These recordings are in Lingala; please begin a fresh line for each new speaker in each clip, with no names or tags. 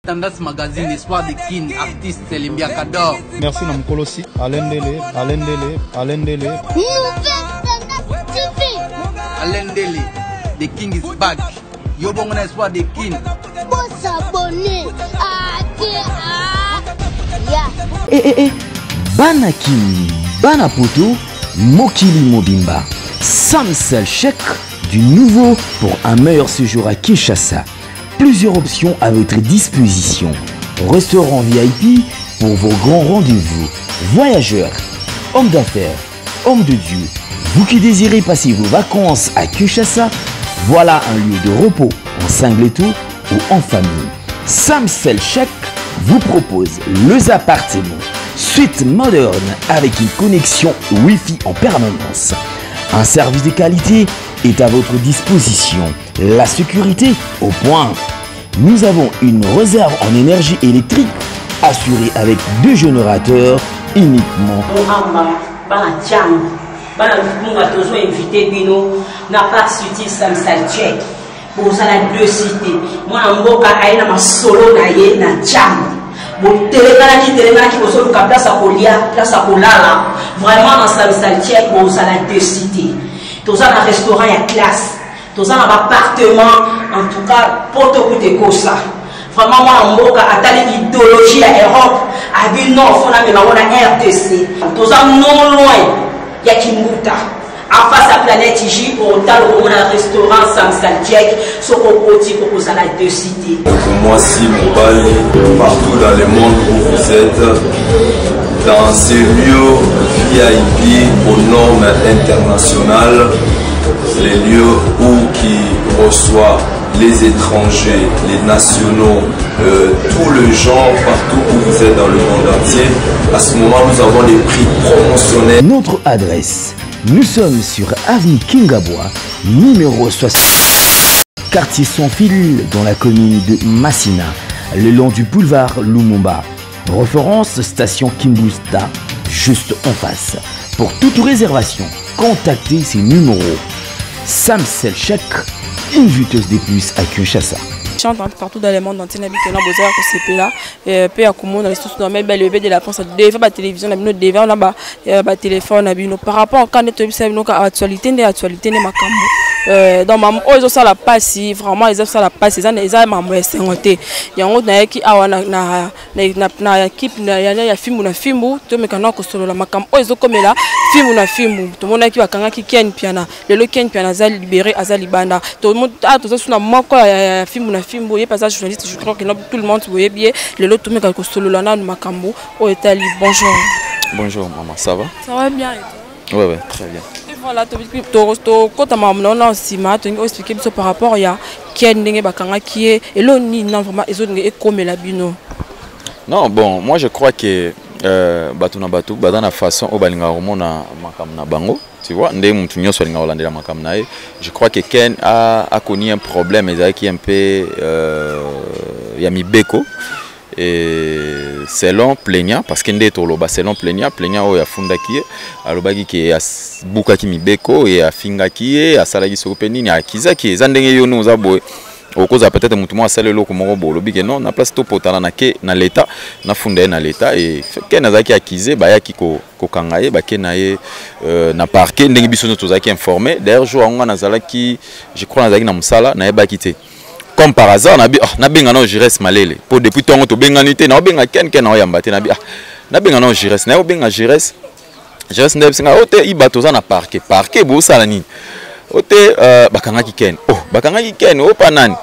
Tendance Magazine, Espoir de Kin, artiste Limbiaka d'or.
Merci na mokolo si Alendele, Alendele, Alendele.
Nouvelle Tendance TV.
Alendele, The King is back. Yo bongo na Espoir de Kin.
Bo s'abonner. Ah, ah. Ya.
Eh, eh, eh. Bana Kin, Bana Poto, Mokili Mobimba. Sam Selchek du nouveau pour un meilleur séjour à Kinshasa. Plusieurs options à votre disposition. Restaurant VIP pour vos grands rendez-vous. Voyageurs, hommes d'affaires, hommes de Dieu, vous qui désirez passer vos vacances à Kinshasa, voilà un lieu de repos en singleto ou en famille. Sam Selchek vous propose les appartements, suite moderne avec une connexion Wi-Fi en permanence. Un service de qualité est à votre disposition. La sécurité au point. Nous avons une réserve en énergie électrique assurée avec deux générateurs uniquement.
Bana Tshangu, bana Lukunga tozo invité bino na Parc City Samsal Check. Bozala deux cités. Mwana mboka aye na masolo na ye na Tshangu. Botelekanaki telekanaki bozoluka place ya kolia, place ya kolala. Vraiment na Samsal Check bozala deux cités. Toza na restaurant ya classe. Toza na ba appartement en tout cas poto kutu ekosa. Vraiment mwana mboka atali idéologie ya Europe abi non faut na mema ngo na RDC. Toza non loin ya Kimbuta. En face à Planète J, otala okomona restaurant Samsal Jack, soko okoti okozala deux cités.
Mwasi mobali partout dans le monde où vous êtes, dans ces lieux VIP aux normes internationales, les lieux où qui reçoit les étrangers, les nationaux, tout le genre, partout où vous êtes dans le monde entier. À ce moment, nous avons des prix promotionnels.
Notre adresse, nous sommes sur avenue Kingabwa, numéro 60, quartier sans fil dans la commune de Masina, le long du boulevard Lumumba. Référence station Kimbuta, juste en face. Pour toute réservation, contactez ces numéros. Sam Selchek, une juteuse des puces à Kinshasa.
Chante partout dans le monde entier, na bikena bozala kosepela pe ya komona lisusu na mebele bebe de la France devant ba télévision na bino devant na ba téléphone na bino par rapport au cas de toyebisa bino ka actualité nde actualité nde makambo. Donc maman oyo ezosala pasi vraiment ezosala pasi eza mambo ya esengo te. Yango nayaki awa na équipe ya fimbu na fimbu tomeka na kosolola makambo oyo ezokomela fimbu na fimbu. Tomonaki bakangaki Ken Mpiana, lelo Ken Mpiana aza libéré, aza libanda. Toza suna moko ya fimbu na fimbu, ye mpe aza journaliste, je crois que tout le monde boyebi ye. Lelo tomeka kosolola nanu makambo oyo etali. Bonjour.
Bonjour maman, ça va?
Ça va bien et toi?
Ouais, ouais, très bien.
Et voilà, to kota maman na nsima, to expliquer biso par rapport ya Ken ndenge bakangaki ye, elo nini na vraiment ezolinga ekomela bino?
Non, bon, moi je crois que bato na bato baza na façon oyo balingaka komona makambo na bango, tu vois, nde mutu nyonso alingaka kolandela makambo na ye. Je crois que Ken a connu un problème ezalaki un peu ya mibeko. Et selon plaignant, parce que nde toloba selon plaignant, plaignant oyo afundaki ye, alobaki ke abukaki mibeko e afingaki ye, asalaki soko mpe nini, akizaki ye. Eza ndenge yo nde oza boye, okozala peut-être motu moko asali eloko moko boye, olobi ke non, na place topotana na ke na l'état, nafunda ye na l'état. E Ken azalaki accusé, bayaki kokanga ye, bake na ye na parquet, ndenge biso nyonso tozalaki informé. D'ailleurs jour yango nga nazalaki, je crois nazalaki na mosala, nayebaki te. Comme par hasard, nabi, ah, nabenga na Jires Malele. Po depuis tongo tobengani te, naobenga Ken, Ken naoyamba te, nabi, ah, nabenga na Jires, naobenga Jires. Jires nde bisinga, oh, te, iba toza na parquet. Parquet, bosala nini? Oh, te bakangaki Ken. Oh, bakangaki Ken, oh, pa nani?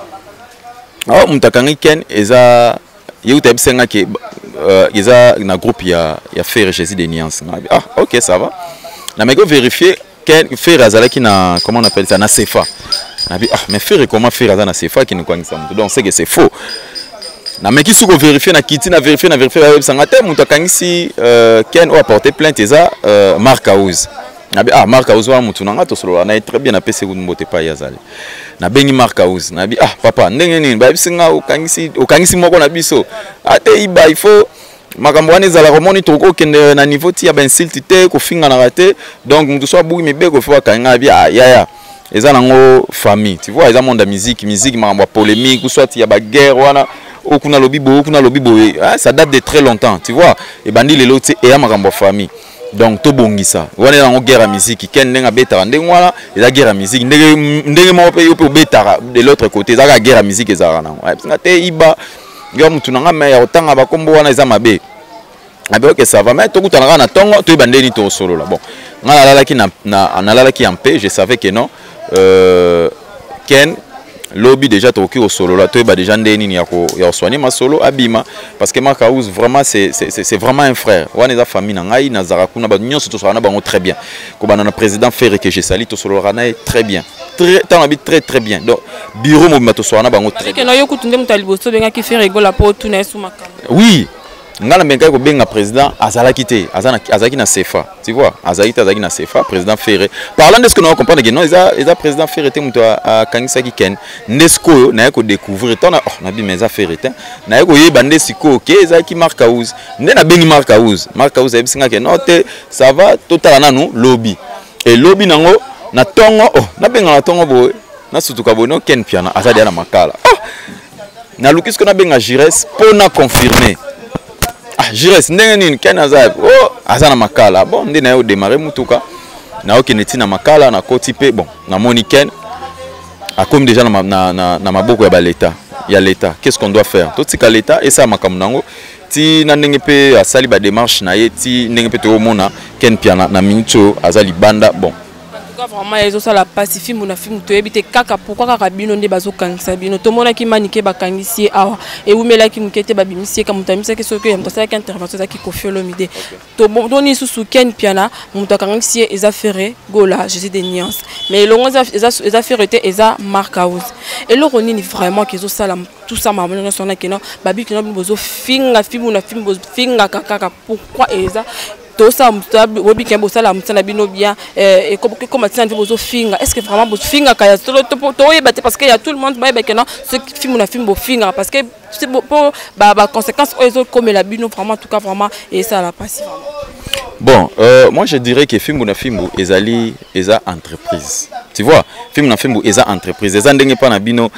Oh, mutu akangaki Ken, eza, ye uta bisinga ke eza na groupe ya Ferre Jésus de Nuance. Nabi, ah, ok, ça va. Na meko vérifier Ken Ferre azalaki na, comment on appelle ça, na CFA. Nabi, ah, mais Ferre, comment Ferre aza na CFA qui ne kwangisa mutu? Donc c'est que c'est faux. Na meki suko vérifier na kiti na vérifier na vérifier ba yebisa te mutu akangisi Ken o apporter plainte eza Marc House. Nabi, ah, Marc House wa mutu nanga to solola na très bien na pese ku mbote pa yazali. Na bengi Marc House, nabi, ah, papa ndenge nini ba yebisa nga okangisi moko na biso. Ate iba il faut makambo wana ezalaka omoni tokokende na niveau ti ya ba insulte te, kofinganaka te. Donc mutu so abuki mibeko fo akanga bi, ah, yaya eza nango famille, tu vois, eza monde ya musique, musique makambo ya polémique ou soit ya ba guerre wana. Oyo kuna alobi boye, oyo kuna alobi boye. Ah, ça date de très longtemps, tu vois. Ebandi lelo te, eya makambo ya famille. Donc tobongisa wana yango guerre ya musique. Ken ndenge abetaka ndenge wana eza guerre ya musique, ndenge ndenge moko mpe yo mpe obetaka de l'autre côté, ezalaka guerre ya musique, ezalaka nango nga te. Iba yo mutu na nga me ya kotanga bakombo wana eza mabe. Abi ok, ça va, mais tokutana kaka na ntongo, toyeba ndeni tosolola. Bon, nga nalalaki na, na, nalalaki en paix. Je savais que non, Ken lobi déjà tokoki kosolola, toyeba déjà nde nini ya kosoigner masolo, abima, parce que Mark House vraiment c'est vraiment un frère. Wana eza famille na ngai, nazalaka kuna, bato nyonso tosolaka na bango très bien, kobanda na président Ferre que je sali, tosololaka na ye très bien, très ntango abi très très bien. Donc bureau mobimba tosolaka na bango très bien.
Yo kutu nde moto ya liboso obengaki Ferre Gola mpo otuna ye su makambo?
Oui, nga na mekaki kobenga président, azalaki te, azalaki na CFA, tu vois, azalaki te, azalaki na CFA. Président Ferre parlant de ce que na comprendre que non, eza président Ferre te moto akangisaki Ken. Nde sikoyo naye kodécouvrir ntango oh, nabima eza Ferre te, naye koyeba nde sikoyo ke ezalaki Mark House. Nde nabengi Mark House, Mark House ayebisi nga ke non te, ça va, totala nanu lobi. Elobi nango na ntongo, oh, nabenga na ntongo boye, nasutuka boye, no, Ken Piana aza deya na Makala. Oh, naluki sikoyo nabenga Gires mpo na confirmer. Ah, Gires, ndenge nini Ken aza? Oh, aza na Makala. Bon, nde naye odémarrer mutuka, naokende ntina Makala, nakoti mpe bon, namoni Ken akomi déjà na maboko ya baleta ya l'État. Qu'est-ce qu'on doit faire? Totika l'État esala makambo nango ti na ndenge mpe asali badémarche na ye, ti ndenge mpe tokomona Ken Piana na minute oyo aza libanda. Bon.
Cas vraiment ezosala mpasi. Fimbu na fimbu, toyebi te kaka pourquoi kaka bino nde bazokangisa bino. Tomonaki Manike, bakangisi ye awa, ewumelaki moke te, babimisi ye. Ka moto abimisaki, soki ya moto asalaki intervention, ezalaki Kofi Olomide. Toni lisusu Ken Piana, moto akangisi ye eza Ferre Gola, Jésus de nuance, mais elongo eza Ferre te, eza Mark House. Eloko nini vraiment ke ezosala tout ça? Makambo nyonso wana keno babi keno bino bozofinga fimbu na fimbu, bozofingaka kaka pourquoi? Eza tosala bobika, bosala mosala bino bien, ekoma ntina nde bozofinga. Est ce que vraiment bofingaka ya solo? Toyeba te, parce que ya tout le monde bayeba ke non, soki fimbu na fimbu bofingaka, parce que po baconséquence oyo ezokomela bino vraiment, en tout cas vraiment esala mpasi.
Bon, moi je dirais que Fimbu na Fimbu ezali eza entreprise. Tu vois, Fimbu na Fimbu eza entreprise. Eza ndenge pa na bino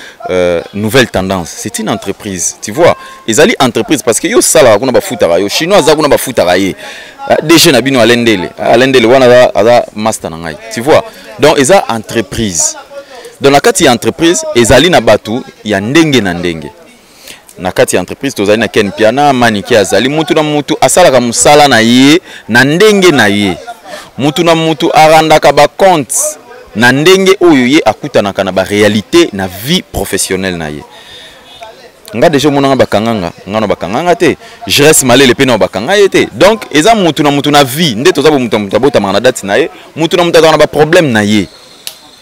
nouvelle tendance. C'est une entreprise. Tu vois, ezali entreprise parce que yo sala kuna bafutaka yo. Chinois aza kuna bafutaka ye. DG na bino Alendele. Alendele wana aza, aza master na ngai. Tu vois? Donc eza entreprise. Donc na kati ya entreprise ezali na batu ya ndenge na ndenge. Na kati ya entreprise tozali na Ken Piana, Manike azali, mutu na mutu asalaka mosala na ye na ndenge na ye, mutu na mutu arandaka bacompte na ndenge oyo ye akutanaka na baréalité na vie professionnelle na ye. Nga déjà omonanga bakanganga nga na bakanganga te, Jres Malele mpe na bakanga ye te. Donc eza mutu na mutu na vie nde toza bo, mutu na mutu abotamaka na date na ye, mutu na mutu azalaka na baproblème na ye,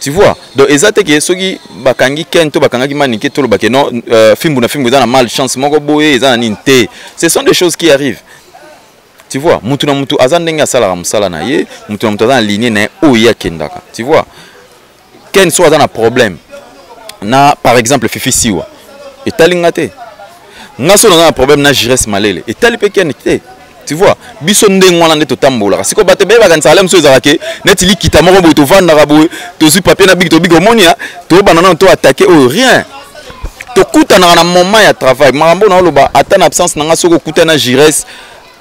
tu vois. Donc eza te ke soki bakangi Ken to bakangaki Manike, tolobake non, fimbu na fimbu eza na malchance moko boye, eza na nini te. Ce sont des choses qui arrivent, tu vois. Mutu na mutu aza ndenge asalaka mosala na ye, mutu na mutu aza na ligne na ye oyo ye akendaka, tu vois. Ken so aza na problème na par exemple Fifi Siwa, etali nga te. Nga so naza na problème na Jires Malele, etali mpe Ken te, tu vois. Biso ndenge wana nde totambolaka. Sikoyo bato ebele bakanisaka le mosusu ezalaka ke neti likita moko boye, tovandaka boye, tozwi papier na biki, tobiki, omoni ya tobanda nano to attaquer oyo, rien. Tokutanaka na moment ya travail. Makambo na oloba, ata na absence na nga, soki okutani na Jires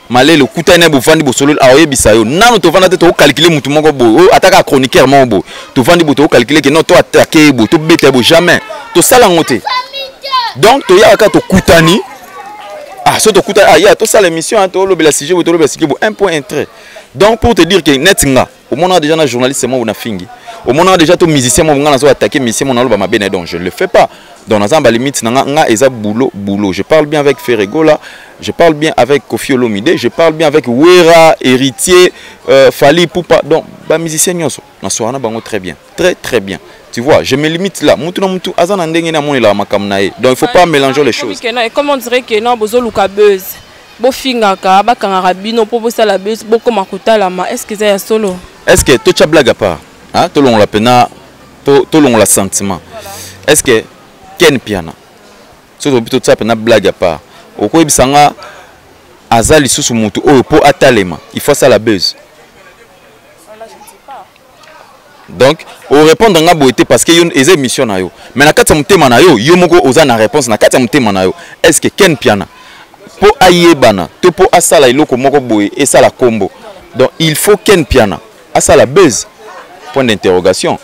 Malele, okutani na ye, bovandi, bosololi, aoyebisa yo. Nano tovanda te tokocalculer mutu moko boye oyo ata kaka chroniqueur moko boye, tovandi boye, tokocalculer ke non, to attaquer ye boye, tobeta ye boye, jamais tosala yango te. Donc toyaka kaka, tokutani, ah, so tokutani, ah, ya tosala émission, ah, tolobela sujet boye, tolobela sujet boye, un point, un trait. Donc pour te dire que net nga omonaka déjà na journaliste moko na fingi, omonaka déjà to musicien moko nga nazo attaquer musicien moko, naloba mabe na ye, donc je ne le fais pas. Donc naza na balimite na nga. Nga eza boulot, boulot. Je parle bien avec Ferre Gola, je parle bien avec Kofi Olomide, je parle bien avec Wera, Héritier, Fally Ipupa, donc bamusicien nyonso naswaka na bango très bien, très très bien, tu vois. Je me limite là. Mutu na mutu aza na ndenge na amonelaka makambo na ye, donc il faut pas mélanger les choses.
Comme on dirait que non, bozoluka buzz, bofingaka, bakangaka bino mpo bosala buzz, bokoma kotalama. Est ce que eza ya solo?
Est ce que totya blague à part, hein? Tolongola pena, tolongola sentiment. Est ce que Ken Piana, soki tobi totia pena blague à part, okoyebisa nga aza lisusu mutu oyo mpo atalema il faut asala buzz? Donc orépondre nga boye te, parce que yo eza émission na yo, mais na kati ya motema na yo, yo moko oza na réponse na kati ya motema na yo. Est ce que Ken Piana, mpo ayebana to mpo asala eloko moko boye esala kombo, donc il faut Ken Piana asala buzz? Point d'interrogation.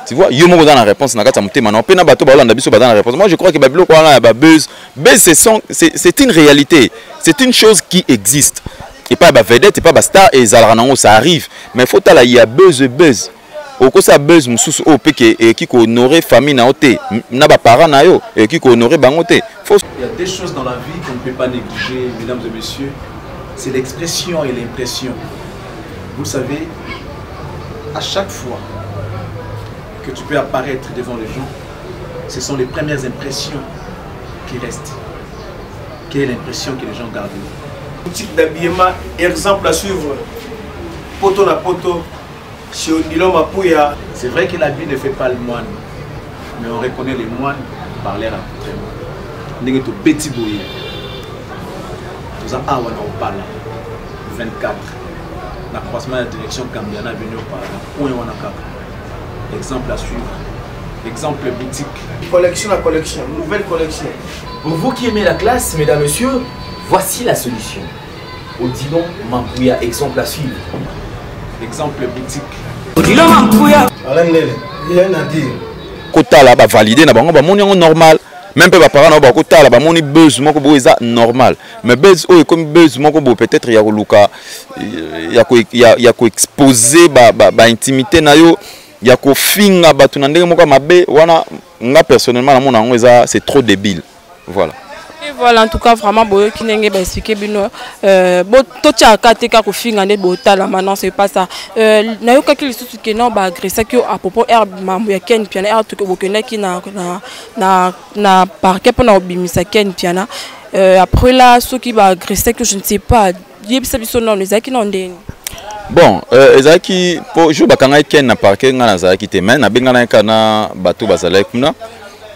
Tu vois, yo moko oza na réponse na kati ya motema na yo, mpe na bato baolanda biso baza na réponse. Moi, je crois que babiloko wana ya babuzz, buzz, c'est une réalité, c'est une chose qui existe epai ya bavedette, epai ya bastar, ezalaka nango, ça arrive. Mais faut tala ya buzz, buzz okosala buzz mosusu oyo mpe ke ekoki kohonorer famille na yo te, na baparent na yo ekoki kohonorer bango te. Faut
Il y a des choses dans la vie qu'on ne peut pas négliger, mesdames et messieurs. C'est l'expression et l'impression. Vous le savez, à chaque fois que tu peux apparaître devant les gens, ce sont les premières impressions qui restent. Quelle est l'impression que les gens gardent?
Boutique d'habillement, exemple à suivre. Poto na poto, chez Odilon Mapuya.
C'est vrai que l'habit ne fait pas le moine, mais on reconnaît les moines par leur accoutrement. Ndenge tobeti boye, toza awa na Opala 24, na croisement ya direction Gambiana avenue Opala, na point wana kaka. Exemple à suivre, exemple boutique.
Collection à collection, nouvelle collection.
Pour vous qui aimez la classe, mesdames, messieurs, voici la solution. Odilon Mampouya, exemple à suivre.
Exemple boutique.
Odilon Mampouya.
Alain Ndele, rien à dire.
Kotala bavalide na bango, bamoni yango normal. Même mpe baparent na bango bakotala, bamoni buzz moko boye eza normal. Mais buzz oyo ekomi buzz moko boye peut-être ya koluka ya koexpose baintimité na yo, ya kofinga bato na ndenge moko ya mabe wana, nga personnellement namona yango eza, c'est trop débile, voilà.
Et voilà, en tout cas, vraiment, boyoki ndenge baexpliquer bino, totiaka te kaka kofinga nde botalama. Non, c'est pas ça. Nayokaki lisusu ke non, baagressaki yo à propos aire mambo ya Ken Piana, aire toke bokendaki na parquet mpona kobimisa Ken Piana. Après là, soki baagressaki, je ne sais pas, yebisa biso nano, ezalaki nano ndeni?
Bon, ezalaki po jour bakangaki Ken na parquet, ngai nazalaki te, mais nabenganaki kaka na bato bazalaki kuna.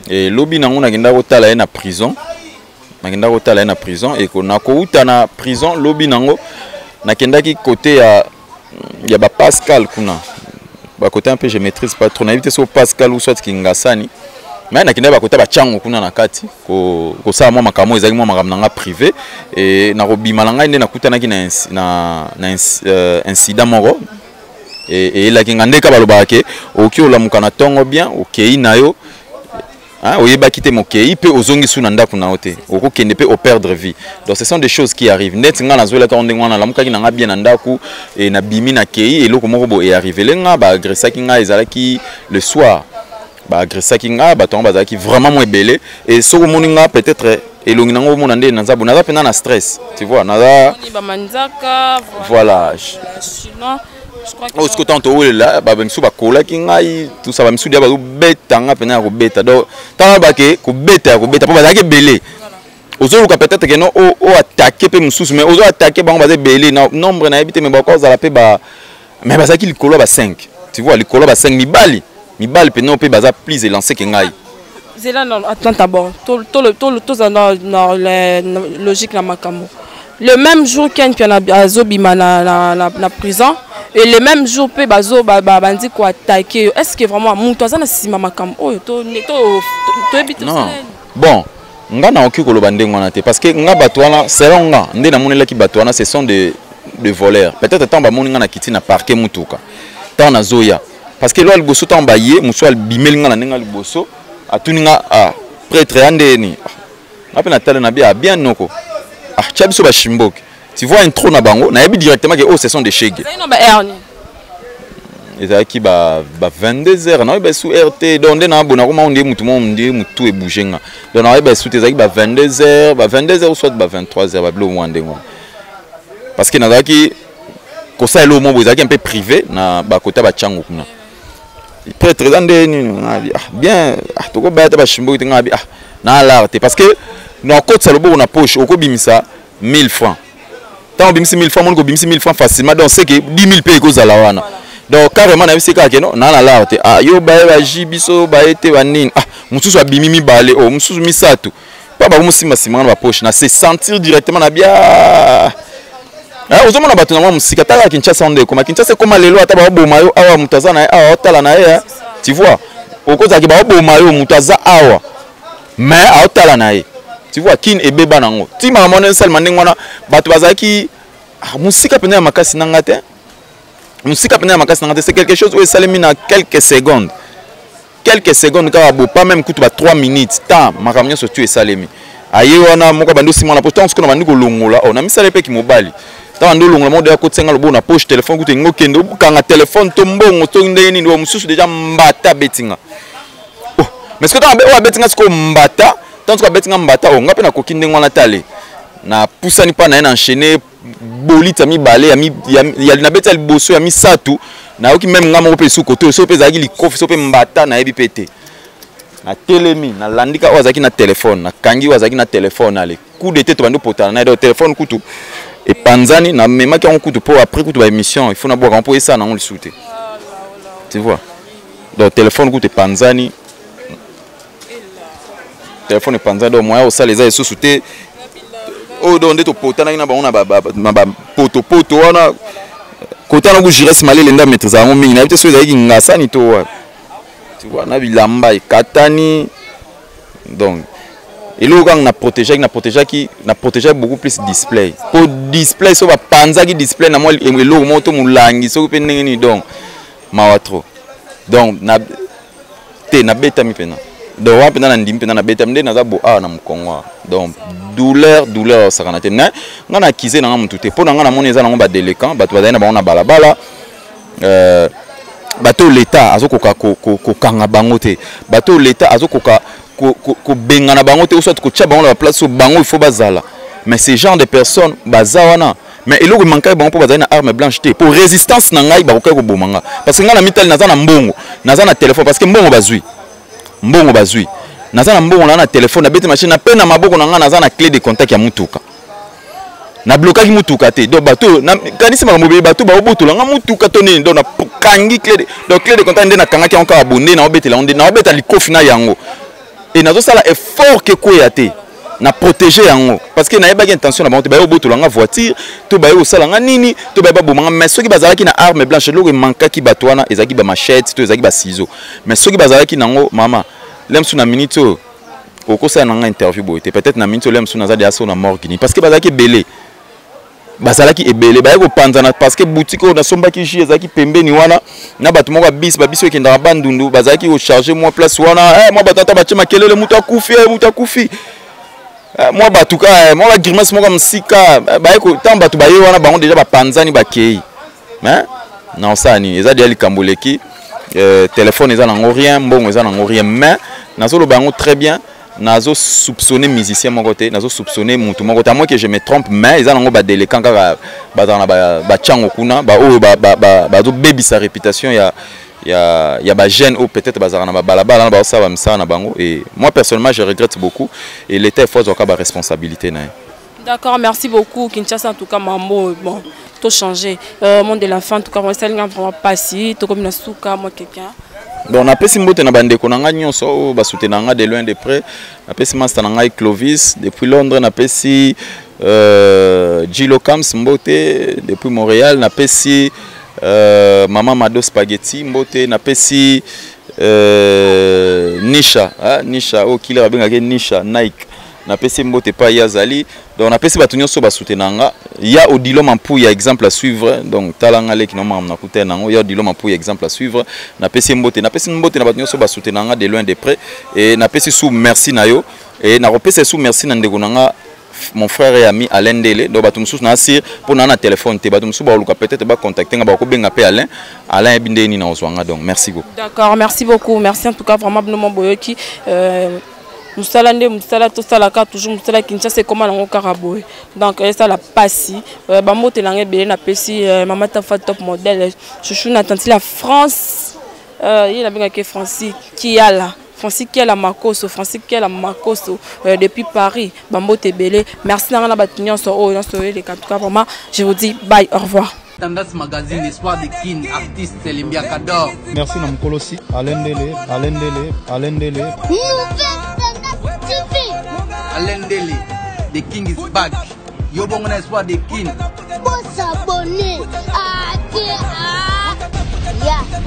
Elobi nango, nakenda kotala ye na prison, nakenda kotala ye na prison. Eko nakouta na prison, lobi nango nakendaki côté ya bapascal kuna, bakote un peu, je maîtrise pas trop, nayebi te so Pascal ou soit Kingasani, mais nakendaki bakota batiango kuna na kati kosala mwa makambo oyo ezalaki mwa makambo na nga privé. E nakobima na ngai nde nakutanaki na incident moko eyelaki nga. Ndeka balobaka ke okoki olamuka na ntongo bien, okei na yo, hein, oyebaki te mokei mpe ozongi su na ndako na yo te, okokende mpe operdre vie. Donc ce sont des choses qui arrivent. Neti nga nazwelaki yango ndenge wana, nalamukaki na nga bien na ndako e nabimi, nakei, eloko moko boye earrivele nga, baagressaki nga. Ezalaki le soir, baagressaki nga. Bato yango bazalaki vraiment mo ebele. E soki omoni nga, peut-être elongi nango omona nde naza bo, naza mpenza na stress, tu vois, naza
Bamanzaka.
Voilà.
Chinois, je crois que
Oyo sikoyo ntango towelela, bamisusu bakolaki ngai tusa, bamisusu dia bazobeta nga mpena ya kobeta. Donc ntango bake kobeta ya kobeta, mpo bazalaki ebele, ozoluka peut-être ke no o attaque mpe mosusu, mais ozo attaque bango, baza ebele na nombre, nayebi te, mais bakozala mpe ba, mais bazalaki likolo ya ba 5, tu vois, likolo ya ba 5 mibali, mibali mpena mpe baza plus élancé ke ngai.
Zela, non, attends d'abord, toza na logique na makambo. Le même jour Ken Piana azobima na prison et le même jour mpe bazo bandi koattaquer yo, est ce que vraiment moto aza na nsima makambo oyo toyebi te?
Non, bon, nga nakoki koloba ndenge wana te, parce que nga bato wana, selon nga nde namonelaki bato wana, ce sont des voleurs. Peut-être ntango bamoni nga na kiti na parquet mutuka, ntango nazoya, parce que eloko ya liboso, ntango baye, mosu abimeli nga na ndenge ya liboso, atuni nga: "Ah, prêtre ya ndeni?" Nga mpe natala na bia: "Bien, noko." "Ah, tia biso bashimboke." Tu vois, intro na bango, nayebi directement que oh, ce sont des shege.
Ezali na ba heure nini?
Ezalaki ba 22 heures, nayebi esu heure te. Donc nde nabona koma nde mutu moko nde mutu ebouge nga. Donc nayebi esu te, ezalaki ba 22 heures, ba 22 heures ou soit ba 23 heures, babiloko mwa ndenge wana, parce que nazalaki kosala eloko moko boye, ezalaki un peu privé na bakota batiango kuna. "Prêtre, eza nde nini?" Nga bi: "Ah, bien." "Ah, tokobaya te bashimboki te." Nga bi: "Ah, na alar te, parce que nakotisa loboko na poche, okobimisa 1000 francs. Ntango obimisi 1000 francs, moni kobimisi 1000 francs facilement, donc c'est que 10 000 mpe ekozala wana." Donc carrément nayebisi kaka ke no, naa na lar te. "Ah, yo baye baji biso baye te banini." Ah, mosusu abimi mibale, o mosusu misato, mpa bakomosimba nsima nga na bapoche, na se sentir directement na bia. Eh, ozomona bato na mwa mosika tala Kinshasa nde ekoma Kinshasa ekoma lelo ata baoboma yo awa moto aza na ye awa otala na ye eh. Tu vois, okozalaki baoboma yo moto aza awa mais aotala na ye, tu vois. Kin ebeba nango ti makambo wana esalema ndenge wana, bato bazalaki ah, mosika mpenza ya makasi na nga te, mosika mpenza ya makasi na nga te. C'est quelque chose oyo esalemi na quelques secondes, quelques secondes kaka bo, pas même kutu ba 3 minutes temps, makambo nyonso tu esalemi. Aye wana moko abandi osima na poche, ntango sikoyo na bandi kolongola o na misala epeki mobali, ntango bandi olongola moko deya kotianga lobo na poche, telefone kutu elingi okende okanga telefone to mbongo to ndenge nini, oyo mosusu deja mbata abetinga. Oh, mais sikoyo ntango oyo abetinga sikoyo mbata, ntango sikoyo abetinga mbata oyo nga mpe nakoki ndenge wana, tale napusani mpa na ye na enchaîne bolita mibale ya, ya, ya, nabeti ya liboso ya misato, nayoki meme nga moko mpe esuki kote oyo, soki mpe ezalaki likofi soki mpe mbata nayebi mpe te. Natelemi, nalandi kaka oyo azalaki na telefone, nakangi oyo azalaki na telefone, ale coup de tete tobandi opotana na ye. Donc telefone kutu epanzani, namemaki yango kutu mpo après kutu baémission il faut nabwaka yango mpo esala nango lisusu te, tu vois. Donc telefone kutu epanzani, telefone epanzani, donc moyen osala eza lisusu te. Oyo donc nde topotanaki na bango na bapotopoto wana kota na ku Jires Malele nde amaîtrise yango mingi, nayebi te soki ezalaki ngasani to wapi, tu vois, na bilamba ekatani. Donc eloko kaka na protégeaki, na protégeaki, na protégeaki beaucoup plus display, po display so bapanzaki display na mwa eloko moko to molangi soki mpe ndenge nini, donc mawa trop. Donc na te nabetami mpena, donc wana mpenza nandimi mpenza nabetami nde naza bo awa na mokongo awa, donc douleur, douleur osakana te. Mais ngai na akize na ngai motu te, mpo na ngai namoni eza nango badélinquant, bato bazali na bango na balabala, bato oyo leta azokoka kokanga bango te, bato oyo leta azokoka kobengana bango te, soit kotia bango na baplace oyo bango il faut bazala. Mais ce genre de personnes baza wana, mais eloko emankaki bango mpo bazali na arme blanche te. Po résistance na ngai, bakokaki koboma nga, parce que ngai na mitali naza na mbongo, naza na telefone, parce que mbongo bazwi, mbongo bazwi, naza na mbongo, naza na telefone, nabeti machine na mpe na maboko na ngai naza na clé de contact ya mutuka, nablokaki mutuka te. Donc bato kanisi makambo ebele, bato baobotola nga mutuka to nini, donc nakangi clé de, donc clé de contact nde nakangaki yango kaka bo, nde naobetela yango, nde naobeta likofi na yango e nazosala effort ke kweya te, na protéger yango, parce que nayebaki intention na bango te, baye obotola nga voiture to baye kosala nga nini to baye baboma nga. Mais soki bazalaki na arme blanche, eloko emankaki bato wana ezalaki bamachete to ezalaki basizo, mais soki bazalaki nango, mama lemsu, na minute oyo okosala na nga interview boye te, peut-être na minute oyo lemsu naza deya so na morgue nini, parce que bazalaki ebele, bazalaki ebele, baye kopanzana, parce que boutique oyo nasombaki jus ezalaki pembeni wana na bato moko ya bisi, babisi oyo ekendaka Bandundu, bazalaki kocharge mwa place wana, eh, mwa bato ata batie makelele, moto akufi, eh, moto akufi, eh, mwa bato ka eh, mwa bagrimace moko ya mosika, eh, baye ntango bato baye wana, bango deja bapanzani bakei. Mais na osala nini, eza deja likambo eleki, telefone eza nango rien, mbongo eza nango rien. Mais nazoloba yango très bien, nazo soupçonner musicien moko te, nazo soupçonner mutu moko te, à moins que je me trompe, mais eza nango badélinquant kaka bazala na batiango kuna, baoyo bazobebisa réputation ya bajeune oyo peut-être bazalaka na babalabala na baosala bamisala na bango. Et moi personnellement je regrette beaucoup, et l'état il faut azwaka baresponsabilité na ye.
D'accord, merci beaucoup. Kinshasa, en tout cas, mambo, bon, tout changé. Monde de l'enfant, en tout cas, moi, ça vraiment pas si, tout comme na souka, moi, quelqu'un.
Bon, napesi mbote na bandeko na ngai nyonso oyo basoutenaka nga de loin de près. Napesi master na ngai Clovis depuis Londres, napesi Gilo Cams mbote depuis Montréal, napesi mama Mado Spaghetti mbote, napesi Nisha, ah, Nisha oyo killer babengaki Nisha Nike, napesi mbote epai ye azali. Donc napesi bato nyonso basoutenaka nga. Ya Odilo Mampuya, exemple à suivre, donc tala nga leki na makambo nakutana nango. Ya Odilo Mampuya, exemple à suivre, napesi ye mbote, napesi mbote na bato nyonso basoutenaka nga de loin de près. Et napesi su merci na yo, et nakopesa su merci na ndeko na nga, mon frère et ami Alain Ndele. Donc bato mosusu na asir mpo na téléphone te, bato mosusu baoluka peut-être bacontacte nga, bakobenga mpe Alain, Alain yebi ndenge nini nakozwa nga. Donc merci beaucoup.
D'accord, merci beaucoup. Merci en tout cas vraiment bino boyoki mosala nde mosala tosalaka toujours mosala. Kinshasa ekóma nango kaka boye, donc esala pasi. Bambote nanga ebele napesi mama Tafa top modèle, chouchou na tanti la France, ye nabengaki Francis Kiala, Francis Kiala Makoso, Francis Kiala Makoso depuis Paris, bambote ebele. Merci nanga na bato nyonso oyo nyonso oyeleka. En tout cas vraiment je vous dis bye, au revoir.
Tendance Magazine, Espoir de Kin, artiste Lembiakador.
Merci na mokolosi Alain Ndele, Alain Ndele, Alain Ndele.
Nouvelle Tendance TV.
Alain Ndele, The King is back. Yo bongo na Espoir de Kin.
Bosa. Abonné. Ah, ah, ya.